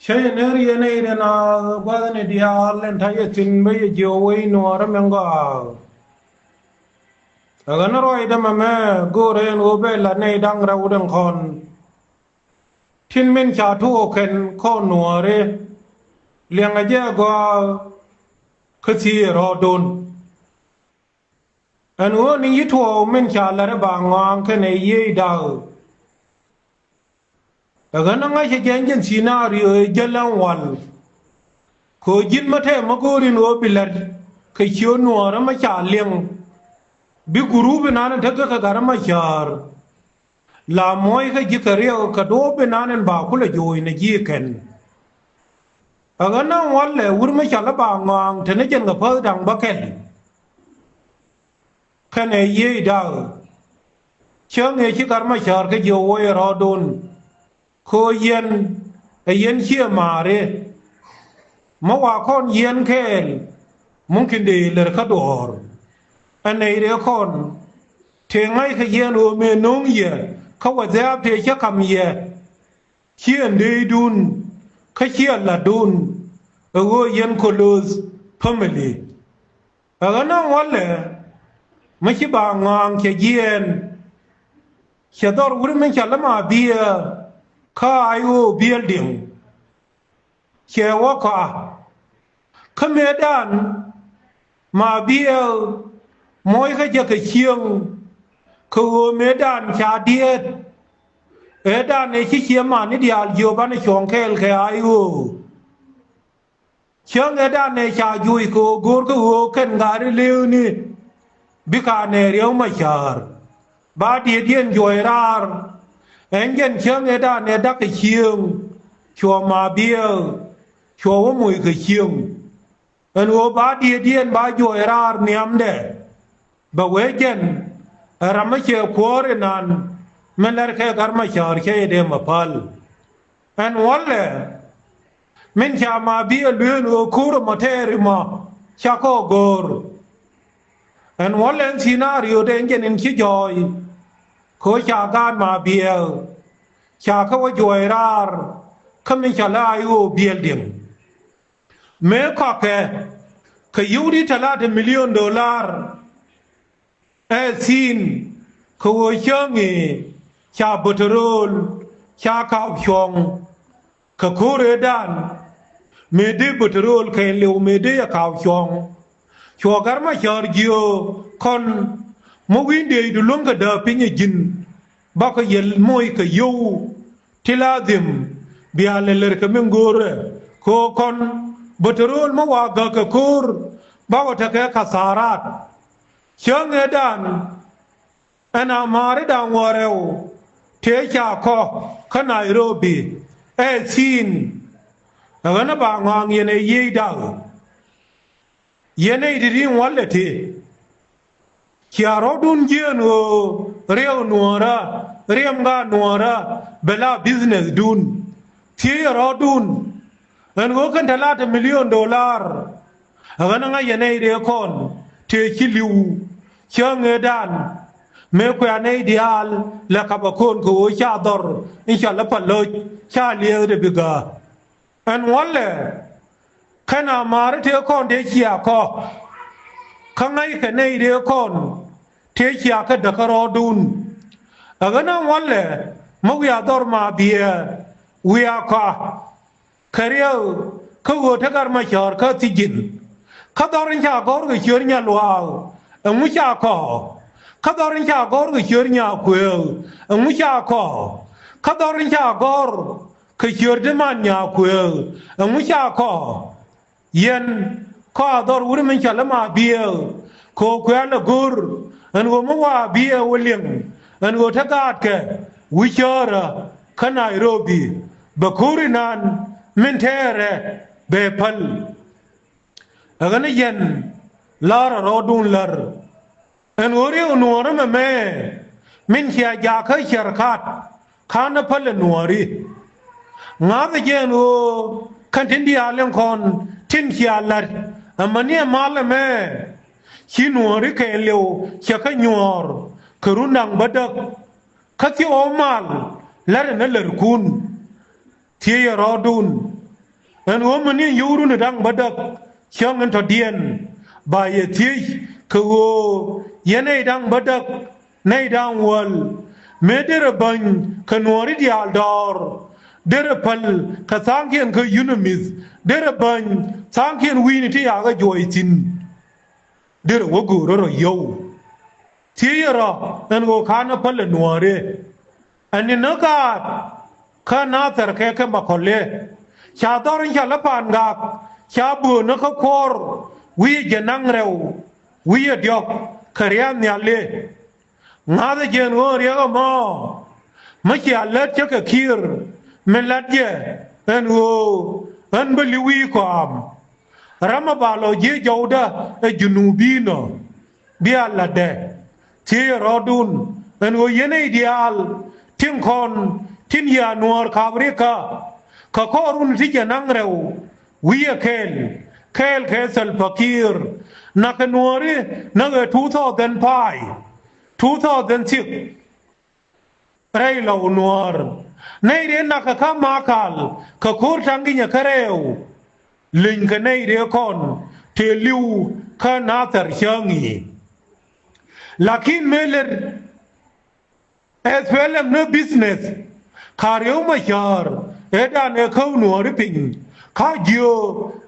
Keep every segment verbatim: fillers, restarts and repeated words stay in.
Cä yɛ ner yɛn ɛ yɛ na gua̱thni diaal ɛn ta̱yɛ thi̱n bä yɛ jiök wec nuɔɔrä mɛ ŋɔaak. Ɛ ɣän ruacdä mɛmɛ go̱o̱rä ɛn ɣöö bɛ la nɛy da̱ŋ rɛw den kɔn. Tin min ca tuɔɔk kɛn kɔn nuɔɔri liɛŋɛ jɛ gɔaa kä thiec ɛ rɔɔdun. Ɛn ɣöö ni yi tuɔɔk min ca la̱t ɛ ba ŋɔaŋ kɛnɛ yiëëc da̱k. Ɛ ɣän ɛ ŋa̱c ɛ jɛn jɛn scenario ɛ jäl ɛn wal. Kɛ ɣöö ji̱n mä tɛmɛ go̱o̱r in ɣöö bi la̱t kɛ ciöt nuɔɔrä mä ca liɛŋ. Bi gurup inan in tekɛ kɛ gat ɛ mä cäär. La muɔ̱ɔ̱c kä ji̱ kɛ riɛk kɛ duɔ̱ɔ̱p inan in ba kulɛ jo̱o̱c nɛ ji̱ kɛn. Ɛ ɣän ɛn walɛ wur mi cɔl i̱ ba ŋɔaŋ te ni jɛn kɛ päth da̱ŋ bäkɛl. Kɛnɛ yiëëc da̱k. Cäŋ ëë ci gat mä cäär kä ji̱ ɣöö wä yɛ rɔɔdun. Kɛ ɣöö yɛn ɛ yɛn ciɛ maari. Mä wa kɔn yɛn kɛɛl. Mumkin dee lär kä duɔ̱ɔ̱r. Ɛ nɛy rɛɛ kɔn. Tëë ŋa̱ckɛ yɛn ɣöö mëë no̱o̱ŋ yɛ kä wä dhɛ̈ɛ̈p tëë cä ka̱m yɛ. Ciɛ ndeydun kä ciɛ la̱tdun. Ɛ ɣöö yɛn close family. Ɛ ɣän ɛn walɛ mi ci ba ŋɔaŋ cɛ jiɛɛn. Cɛ dhɔr wur mi cɔl i̱ Mabiɛɛk kä I O building. Cɛ wä kɔa kä mëëdan Mabiɛɛk muɔ̱ɔ̱c kä jɛ kɛ cieŋ. Kɛ ɣöö mëëdan ca diɛɛt. Ëëdan ëë ci ciɛ mani diaal jiök banɛ cuɔ̱ŋ kɛɛl kɛ I O. Cäŋ ëëdan ëë ca juuc kɛ ɣöö go̱o̱r kä ɣöö kɛn gat ri lëëwni. Bikɛ anɛ riɛw mä cäär. Ba diëëdiɛn juɔc raar. Ɛn jɛn cäŋ ëëdan ëë da̱k kɛ cieŋ. Cuɔ Mabiɛɛk. Cuɔ wä moc kɛ cieŋ. Ɛn ɣöö ba diëëdiɛn ba juɔc raar nhiamdɛ. Bɛ wee jɛn ɛ ram mi cɛ kuäär inan. Min lɛr kɛ gat mä cäär cä yɛ dee mɛ päl. Ɛn walɛ min ca Mabiɛɛk lueen ɣöö ko̱r ɛmɔ tɛɛr imɔ. Ca kɔ go̱o̱r. Ɛn walɛ ɛn scenario dee jɛn in ci jɔɔy. Kɛ ɣöö ca gaat Mabiɛɛk ca kä wä juɔc raar. Kä min ca la I O building. Mëë kɔakɛ kɛ yio̱w di talata million dollar. Ɛ thi̱n kɛ ɣöö cäŋ i̱ ca bätärööl ca ka̱p cuɔ̱ŋ. Kɛ ko̱r ëëdan mëë dee bätärööl kɛɛliw mëë dee yɛ ka̱p cuɔ̱ŋ. Cuɔ gat mä cäär jiök kɔn mä wi̱i̱n dëëcdu luäŋ kɛ dääk piny ɛ ji̱n. Bakɔ yɛl moc kɛ yio̱w ti la dhim. Bia lɛ lɛr kɛ mi go̱o̱rɛ kɛ ɣöö kɔn bätärööl mi wa gäk kɛ ko̱o̱r. Bakɔ tekɛ katharat. Cäŋ ëëdan ɛn a ma̱a̱ri da̱ŋ wä rɛw tëë ca kɔ kä Nairobi. Ɛ thi̱n ɛ ɣän ɛ ba ŋɔaŋ yɛn ɛ yiëëc da̱k. Yɛn ɛ i̱ ti ri̱i̱ŋ walɛ ti. Cia rɔ̱dun jieen ɣöö riɛw nuɔ̱ɔ̱rä riɛm gaat nuɔ̱ɔ̱rä bɛ la business dun. Thiec ɛ rɔ̱dun ɛn ɣöö kɛn talata million dollar. Ɛ ɣän ɛ ŋa̱c yɛn ɛ i̱ rëë kɔn tëë ci li̱w. Cäŋ ëëdan mëë kuɛ anɛy diaal lɛ kapɛ ko̱n kɛ ɣöö ca dhɔr in ca lä pa lo̱c ca liɛɛkdɛ bi gääk. Ɛn walɛ kɛn a ma̱a̱ri tëë kɔn tëë cia kɔ. Kä ŋa̱ckɛ nɛy tëë kɔn tëë cia kä däkä rɔɔdun. Ɛ ɣän ɛn walɛ mi wiaa dhɔr Mabiɛɛk wiaa kɔa. Kɛ riɛw kä ɣöö te gat mä cäär kä thi̱ji̱n. Kä dhɔr in ca gɔ̱r kɛ ciöör nya luaak ɛŋu ca kɔ. Kä dhɔr in ca gɔ̱r kɛ ciöör nya kuëëk ɛŋu ca kɔ. Kä dhɔr in ca gɔ̱r kɛ ciöör ti man nya kuëëk ɛŋu ca kɔ. Yɛn kɔa dhɔr wur min cɔl i̱ Mabiɛɛk kɛ ɣöö kuɛ lɛ go̱r ɛn ɣöö mi wa biɛɛk wä liɛŋ ɛn ɣöö te gaatkɛ wi̱c cäärä kä Nairobi. Bɛ ko̱r inan min tɛɛrɛ bɛ päl. Ɛ ɣän ɛ yɛn la̱r ɛ rɔɔdun lär. Ɛn ɣöö riɛw nuɔ̱ɔ̱ri mɛmɛ min cia jakä cär kat ka̱n ɛ päl ɛ nuɔ̱ɔ̱ri. Ŋa̱thɛ jɛ ɛn ɣöö kɛn tin diaal in kɔn tin cia la̱t. Ɛmäni ɛ mal ɛmɛ ci nuɔ̱ɔ̱ri kɛɛliw cɛ kä nyuɔ̱ɔ̱r kɛ run da̱ŋ bädäk. Kä thiec ɣɔw mal la̱t ɛn ɛ lärkun. Thiec ɛ rɔɔdun Ɛn ɣöö mi ni yio̱wrun da̱ŋ bädäk cäŋ in tɔ̱diɛn ba yɛ thiec kɛ ɣöö yɛn nɛy da̱ŋ bädäk nɛy da̱ŋ wäl. Mëë derɛ bäny kɛ nuɔ̱ɔ̱ri diaal dɔɔr, derɛ päl kɛ tha̱a̱ŋkiɛn kä yunimith, derɛ bäny tha̱a̱ŋkiɛn wi̱i̱ni ti yakä juɔc thi̱n. Derɛ wä göörä rɔ yio̱w. Thiecɛ rɔ ɛn ɣöö ka̱n ɛ päl ɛ nuɔ̱ɔ̱ri. Ɛn ni näk gaat kä Nathɛr kɛ kɛ Makɔlɛ. Ca dhɔr in ca lä pa̱a̱n gak ca böönä kä kuɔ̱r wi̱i̱ jɛ naŋ rɛw wi̱i̱ ɛ diɔ̱k kɛ ria̱a̱n nhiali. Ŋa̱thä jɛ ɛn ɣöö riɛk ɛmɔ mi cia lät cä kɛ ki̱i̱r min lat jɛ ɛn ɣöö ɣän bä li̱w wi̱i̱ kɔam. Ram a ba lɔ ji̱ jɔwdä ɛ junubinɔ bia latdɛ. Thiecɛ rɔɔdun ɛn ɣöö yɛn nɛy diaal tin kɔn tin yia nuɔ̱ɔ̱r ka̱p rikä kɛ kɔɔrun ti jɛ naŋ rɛw wi̱i̱ ɛ kɛɛl kɛɛl kɛ Salva Kiir. Nakɛ nuɔ̱ɔ̱ri näk ɛ two thousand five, two thousand six. Rɛy lɔw nuɔ̱ɔ̱r nɛy rëë nakä kä Makal kɛ ko̱r ta̱ŋ ginyɛ kä rɛɛw. Leny kɛ nɛy rëë kɔn tëë li̱w kä Nathɛr cäŋ i̱. Lakin mëë lɛr ɛ thuɛl ɛm ni business ka Riek Machar ëëdan ɛ käw nuɔ̱ɔ̱ri piny ka jiö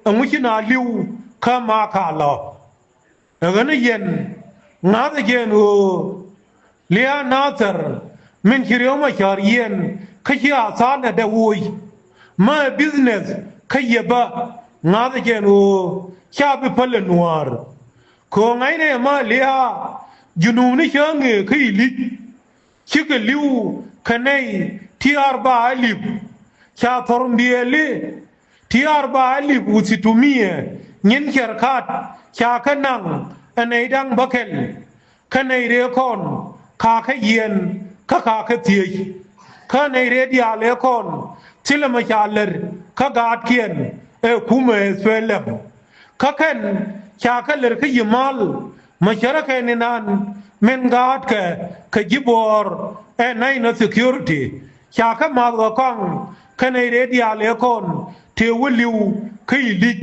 ɛŋu ci na li̱w kä Makal ɔ. Ɛ ɣän ɛ yɛn ŋa̱thä jɛ ɛn ɣöö lia̱a̱ Nathɛr min ci Riek Machar yiɛn kä ci a tha̱a̱n ɛ dee woc. Mä ɛ business kä yɛ bä ŋa̱thä jɛ ɛn ɣöö ca bi päl ɛ nuäär. Kɛ ɣöö ŋa̱cnɛ ɛ mä lia̱a̱ junubni cä ŋëë kä Ilic. Cikɛ li̱w kɛ nɛy ti arba alip ca thɔr mbiɛɛli. Ti arba alip u thitumia nyin cɛr kat ca kä naŋ ɛ nɛy da̱ŋ bäkɛl. Kä nɛy rëë kɔn ka kä yiɛn kä ka kä thiec. Kä nɛy rëë diaal ëë kɔn thilɛ mɛ ca lär kä gaatkiɛn ɛ kumɛ ɛ thueelɛm. Kä kɛn ca kä lär kä yimal mɛ cärä kɛn inan min gaatkɛ kɛ ji̱ buɔɔr ɛ national security. Ca kä math ɣä kɔaŋ kä nɛy rëë diaal ëë kɔn tëë wä li̱w kä Ilic.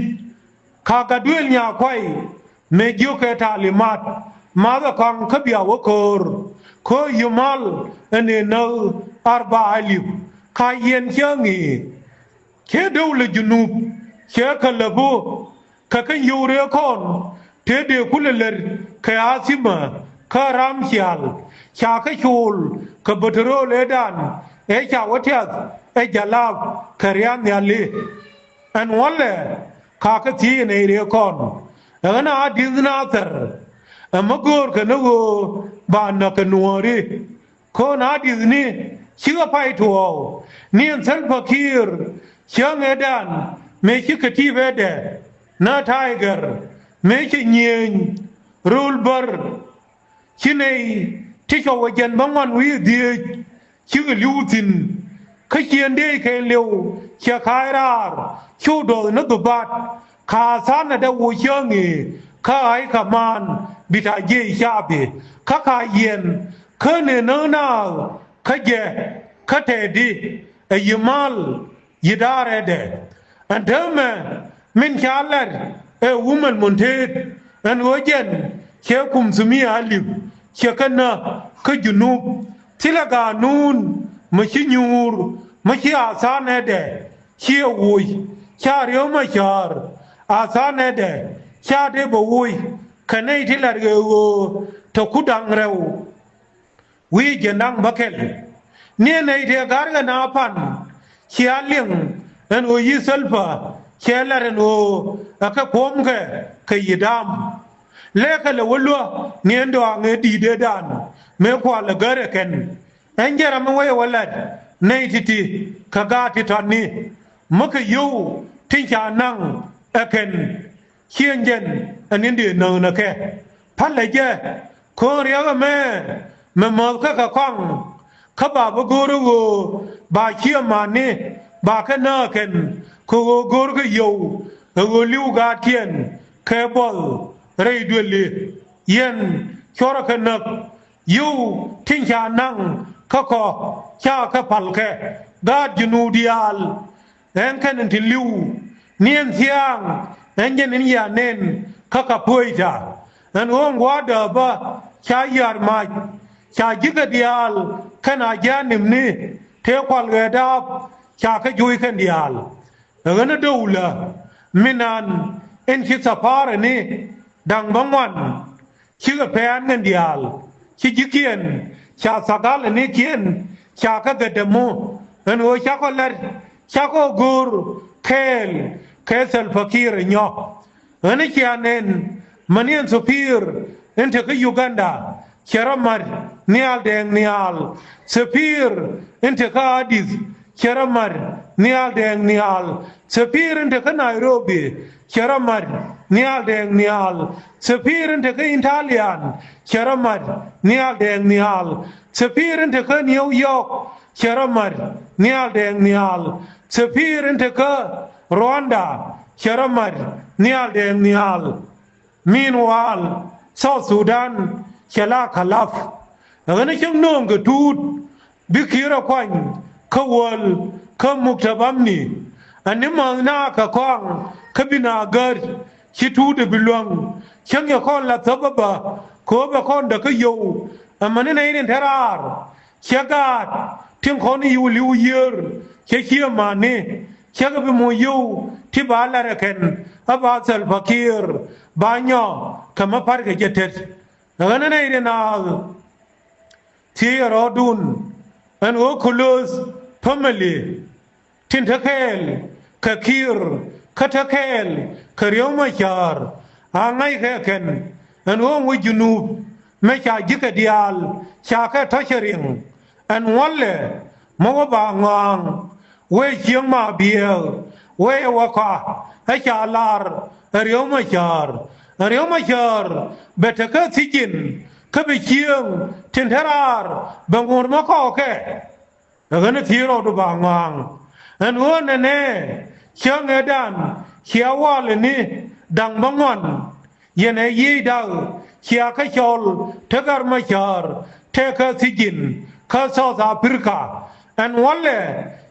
Ka gat duëël nyaa kuay mëë jiökɛ talimat math ɣä kɔaŋ kä bia wä köör. Kä yimal ɛ nëë näk arba alip ka yiɛn cä ŋi̱i̱. Cɛ döw lɛ junub cɛ kä läpä. Kä kä yio̱w rëë kɔn tëë dee kulɛ lät kɛ athimä kä ram ciaal ca kä cool kɛ bätäröl ëëdan ëë ca wä tiath ɛ jalap kɛ ria̱a̱n nhiali. Ɛn wälɛ ka kä thiec ɛ nɛy rëë kɔn ɛ ɣän a di̱th Nathɛr. Ɛ mä göör kɛ ni ɣöö ba näk kɛ nuɔ̱ɔ̱ri. Ko̱n a di̱thni cikɛ pay tuɔɔk ni ɛn Salva Kiir cäŋ ëëdan mëë cikɛ ti̱i̱p ëëdɛ. Nä Tiger mëë cɛ nyiëëny rööl bär. Ci nɛy ti cɔw ɛ jɛn bäŋuan wi̱i̱ dhieec cikɛ li̱w thi̱n. Kä ciëŋ dëëc kɛɛliw cɛ ka̱a̱c raar cu duɔth ni dhubat. Ka tha̱a̱n ɛ dee woc cäŋ i̱ kä ɣa̱c kɛ maan bi ta̱ jiëc capi kä ka yiɛn. Kä nëë näk naath kä jɛ kä tɛɛdi ɛ yimal yi̱ da̱rɛɛdɛ. Ɛn täämɛ min ca lat ɛ wumɛn mun teet ɛn ɣöö jɛn cɛ kum thumia alip cɛ kä nä kä junub. Thilɛ gaanun mi ci nyuur mi ci a tha̱a̱nɛdɛ ciɛ woc ca Riek Machar a tha̱a̱nɛdɛ ca dee bɛ woc kɛ nɛy ti lat ɣee ɣöö te ku da̱ŋ rɛw. Wi̱i̱ jiɛn da̱ŋ bäkɛl ni ɛ nɛy tëë ga̱rkɛ na pan cia liŋ ɛn ɣöö yi̱ Salva cɛ lat ɛn ɣöö ɛ kɛ kuɔ̱mkɛ kɛ yi̱ da̱a̱m. Lɛɛkɛ lɛ wä luäk ni ɛn dɔaŋ ɛ di̱i̱t ëëdan mëë kual ɛ gär ɛ kɛn. Ɛn jɛ ram mi wä yɛ wä lat nɛy ti̱ti̱ kɛ gaat ti tɔ̱tni mi kɛ yio̱w tin ca naŋ ɛ kɛn. Ciëŋ jɛn ɛ ni̱n dee näk nɛ kɛ. Palɛ jɛ ko̱n riɛk ɛmɛ mɛ mäth kä kɛ kɔaŋ. Kä ba bä go̱o̱r ɛ ɣöö ba ciɛ mani ba kä nääk kɛn kɛ ɣöö go̱o̱r kä yio̱w ɛ ɣöö li̱w gaatkiɛn kɛ buɔth rɛy duëli. Yɛn cuɔrɛ kɛ näk yio̱w tin ca naŋ kä kɔ ca kɛ palkɛ gaat ji̱ nuut diaal. Ɛn kɛn in ti li̱w Ni ɛn thia̱a̱ŋ ɛn jɛn in ya nɛn kä Kapoeta. Ɛn ɣöö ɛn gua̱a̱r dääpä ca ya̱r mac, ca ji̱kɛ diaal kɛn a ji̱ a nimni tëë kual ɣɛɛ daap ca kɛ juuc kɛn diaal. Ɛ ɣän ɛ dɔw lä min an in ci thapaarɛni da̱ŋ bäŋuan cikɛ pɛn kɛn diaal, ci ji̱kiɛn ca thagalɛnikiɛn ca kɛ gɛt dämu. Ɛn ɣöö cakɔ la̱t, cakɔ go̱o̱r kɛɛl kɛ Salva Kiir ɛ nyɔk. Ɣän cia nɛn mäni ɛn thopir in te kä Uganda cɛ rɔ mat nhial dɛɛŋ nhial. Thopir in te kä Addis cɛ rɔ mat nhial dɛɛŋ nhial. Thopir in te kä Nairobi cɛ rɔ mat nhial dɛɛŋ nhial. Thopir in te kä Italian cɛ rɔ mat nhial dɛɛŋ nhial. Thopir in te kä New York cɛ rɔ mat nhial dɛɛŋ nhial. Thopir in te kä Rwanda cɛ rɔ mat nhial dɛɛŋ nhial. Meanwhile, South Sudan cɛ la kalap. Ɛ ɣän cäŋ nööŋ kɛ tuut bi Kiir ɛ kuany kä wäl kä muktabani. Ani mäth na kɛ kɔaŋ kä bi na gär ci tuut ɛ bi luäŋ. Cäŋ yɛ kɔn la thäp ɛ bä kɛ ɣöö bɛ kɔn däk kä yio̱w. Ɛmɛni nɛy rin te raar cɛ gaat tin kɔn i̱ yiw li̱w yiër cɛ cië mani. Cɛ kɛ bi moc yio̱w ti ba lar ɛ kɛn ɛ ba Salva Kiir ba nyɔ kɛ mä pa̱rkɛ jɛ tet. Ɛ ɣän ɛ nɛy rin a thiec ɛ rɔɔdun ɛn ɣöö close family tin te kɛɛl kɛ Kiir kä te kɛɛl kɛ Riek Machar a ŋa̱ckɛ kɛn ɛn ɣöö wec Junub mɛ ca ji̱kɛ diaal ca kɛ tɔ̱cɛ riŋ. Ɛn wälɛ mä wä ba ŋɔaŋ wee cieŋ ma biɛɛk wee wä kɔa ɛ ca lar ɛ Riek Machar. Ɛ Riek Machar bɛ te kä thijin kä bi cieŋ tin te raar bɛ ŋuɔ̱t mä kɔɔkɛ. Ɛ ɣän ɛ thiec rɔɔdu ba ŋɔaŋ ɛn ɣöö nɛnɛ cäŋ ëëdan cia walɛni da̱ŋ bäŋuan. Yɛn ɛ yiëëc da̱k cia kä cɔl te Gat Macäär te kä thijin kä South Africa. Ɛn wälɛ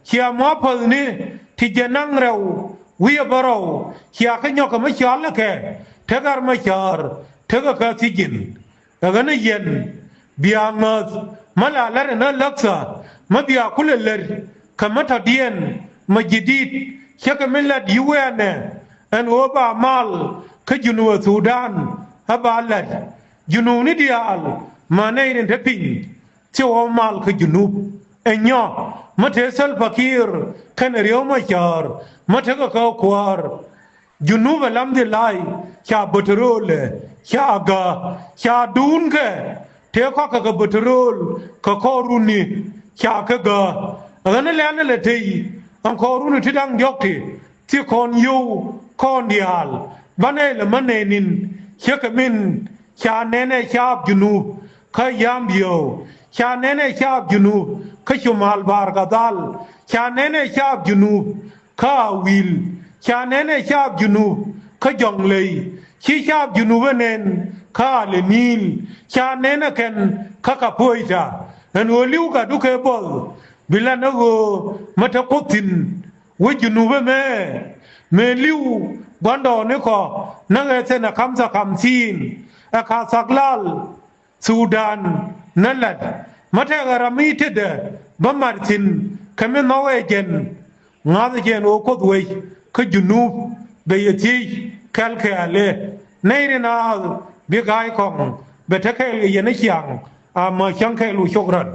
cia muapäthni ti jɛ naŋ rɛw wi̱cɛ bärɔw cia kä nyɔk kɛ mi cɔalɛ kɛ te Gat Macäär te kä kä thijin. Ɛ ɣän ɛ yɛn bia ŋäth mä la lät ɛn ɣä läktha mä bia kulɛ lät kɛ mä tɔ̱diɛn mä ji̱ di̱t cä kɛ mi lat yi̱ wɛɛnɛ. Ɛn ɣöö ba mal kä Junub Thudan ɛ ba lat Junubni diaal mä nɛy rin te piny. Thil ɣɔw mal kä Junub ɛ nyɔ mä te Salva Kiir kɛnɛ Riek Machar mä tekɛ kä kuäär. Junub ɛ lam dhi lay ca bätärölɛ ca gä ca duunkɛ tëë kɔakɛ kɛ bätäröl kɛ kɔɔruni ca kɛ gä. Ɣän ɛ lɛn ɛ lɛ tey ɛn kɔɔruni ti da̱ŋ diɔ̱k ti thi kɔn yio̱w kɔn diaal banɛ lɛ mä nɛɛnin. Ciekɛ min ca nɛnɛ caap Junub kä Yambio, ca nɛnɛ caap Junub kä Cumal Bar Gadhal, ca nɛnɛ caap Junub kä Awil, ca nɛnɛ caap Junub kä Jɔŋley, ci caap Junub ɛ nɛn kä Alɛ Ni̱i̱l, ca nɛnɛ kɛn kä Kapoita. Ɛn ɣöö li̱w gatdu kɛ buɔth bi la ni ɣöö mä te Kuoth thi̱n wä Junub ɛmɛ. Mëë li̱w gua̱ndɔɔŋnikɔ ni ɣɛɛ thi̱n ɛ kamtha kamthiin ɛ ka thak lal. Thudan ni lat mä tɛkɛ ram mi tetdɛ bä mat thi̱n kɛ mi nhɔkɛ jɛn. Ŋa̱thɛ jɛn ɣöö Kuoth wec kä Junub bɛ yɛ thiec kɛl kɛɛl ëë nɛy ri naath bi ga̱a̱c kɔŋ bɛ te kɛɛl kɛ yɛn ɛ ciaŋ. Amäc cäŋ kɛɛl wu cok rɔ̱t.